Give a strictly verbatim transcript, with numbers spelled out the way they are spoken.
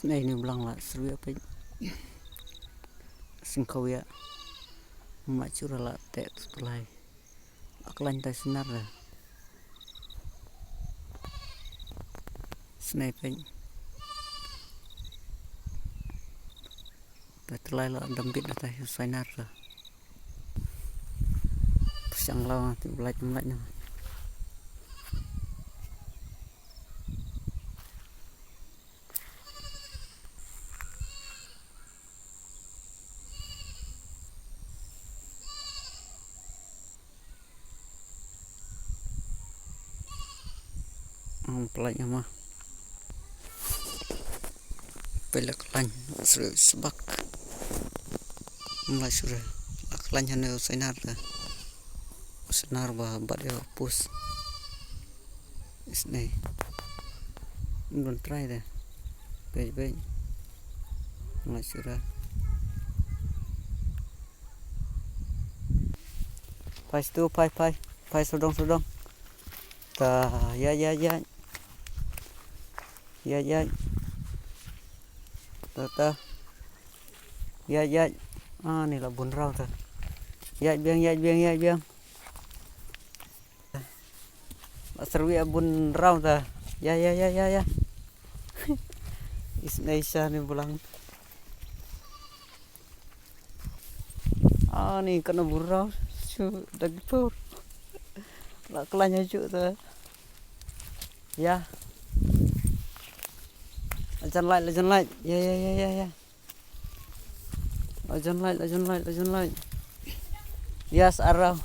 Nei ni blang la syrwia peit. Sing kawia. Ym lah shuh ruh la teh tu tulai. La khlaiñ tai sinar da. Snei peit. Peit tulai la dam bit da tai sinar da. Pyrshang law ti blait blait na. Ang pelai ama. Pelak lain seru sebak. Mulai sura. Lak lain hana usai nar ta. Usai nar ba bat ya pus. Isnei. Ndon try deh. Bej bej. Mulai sura. Phai situ, phai, phai. Phai sodong, sodong. Ta, ya, ya, ya. Ya, ya. Ta, ta. Ya, ya. Ah, ni la bun raw ta. Ya biang, ya biang, ya biang. La serwi bun raw ta. Ya, ya, ya, ya, ya. Isnei sha ni bulang. Ah, ni kana bun raw. Shu dagi pur. La kelanya ju ta. Ya. Lajan light, lajan light. Ya, ya, ya, ya, ya. Lajan light, lajan light, lajan light. Yes, arrow.